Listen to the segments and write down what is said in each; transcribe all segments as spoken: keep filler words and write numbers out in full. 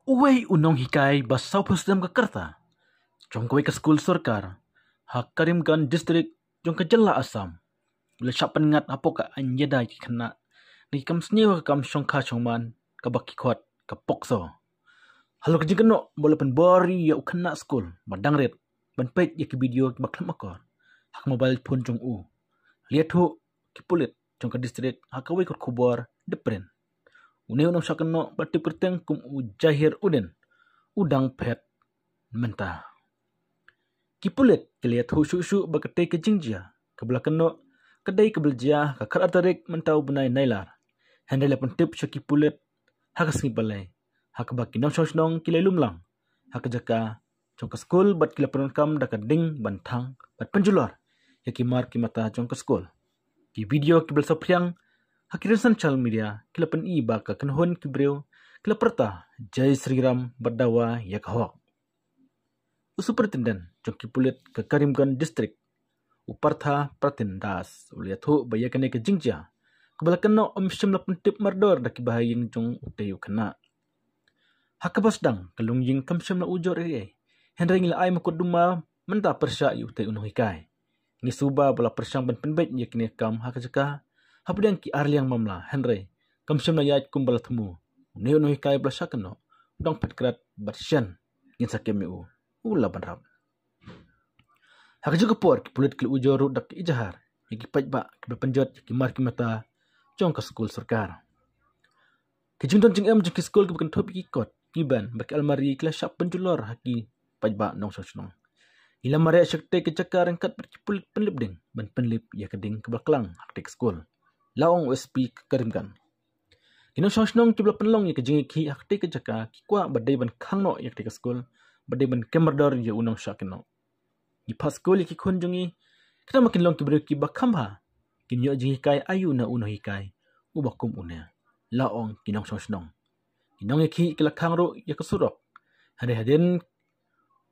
Uwei u nonghikai ba sawphew snem ka rta jong kawei ka skul sorkar ha Karimganj District jong ka jylla Assam u la shah pynngat hapoh ka aiñ ïada ïa ki khynnah na ki kam sniew ha ka kam shongkha shongman kaba ki khot ka POCSO. Halor ka jingkynnoh ba u la pynbor ïa u khynnah skul ba dang rit ban peit ïa ki video kiba khlem akor ha ka mobile phone jong u, la ïathuh ki pulit jong ka district ha kawei ka khubor The Print. Une u nongshah kynnoh ba tip kyrteng kum u Jahir Uddin u dang phet mynta. Ki pulit ki la ïathuh shuh shuh ba katei ka jingjia kaba la kynnoh ka dei kaba la jia ha ka khatar tarik mynta u bnai Nailar. Hynrei la pyntip sha ki pulit ha ka sngi Palei, ha kaba ki nongshong shnong ki la lum lang ha ka jaka jong ka skul bad ki la pyndonkam da ka ding ban thang bad pynjulor ïa ki mar ki mata jong ka skul. Ki video kiba la saphriang ha ki rynsan social media ki la pyni ba ka kynhun ki briew ki la pyrta Jai Shri Ram bad dawa ïa ka hok. U superintendent jong ki pulit ka Karimganj District, u Partha Pratim Das, u la ïathuh ba ïa kane ka jingjia kaba la kynnoh ym shym la pyntip mardor da ki bahaïing jong utei u khynnah. Ha kaba sdang ka longïing kam shym la ujor ei ei, hynrei ngi la ai mukotduma mynta pyrshah ïa utei u nonghikai. Ngi suba ba la pyrshang ban pynbeit ïa kine ki kam ha ka jaka hapdeng ki arliang mamla, hynrei kam shym la ïaid kumba la thmu. Une u nonghikai ba la shah kynnoh u dang phet krat bad shen, ngin sa kem ïa u, u la ban rap. Ha kajuh ka por ki pulit ki la ujor ruh da ka ijahar ïa ki paidbah kiba la pynjot ïa ki mar ki mata jong ka skul sorkar. Ki jingdon jingem jong ki skul kiba kynthup ïa ki kot, ki bench bad ki almari ki la shah pynjulor ha ki paidbah nongshong shnong. Ngi la mareh sha katei ka jaka ryngkat bad ki pulit pynlip ding ban pynlip ïa ka ding kaba la klang ha katei ka skul, la ong u SP ka Karimganj. Ki nongshong shnong kiba la pynlong ïa ka jingïakhih ha katei ka jaka ki kwah ba dei ban khang noh ïa katei ka skul, ba dei ban kem mardor ïa u nongshah kynnoh. Ngi phah skul ïa ki khun jong ngi khnang ba kin long ki briew kiba kham bha, kin ïoh jinghikai aïu na u nonghikai uba kum une, la ong ki nongshong shnong. Ki nongïakhih ki la khang ruh ïa ka surok, hynrei hadien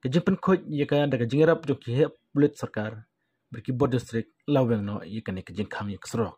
ka jingpynkhuid ïa ka da ka jingïarap jong ki heh pulit sorkar bad ki bor district, la weng noh ïa kane ka jingkhang ïa ka surok.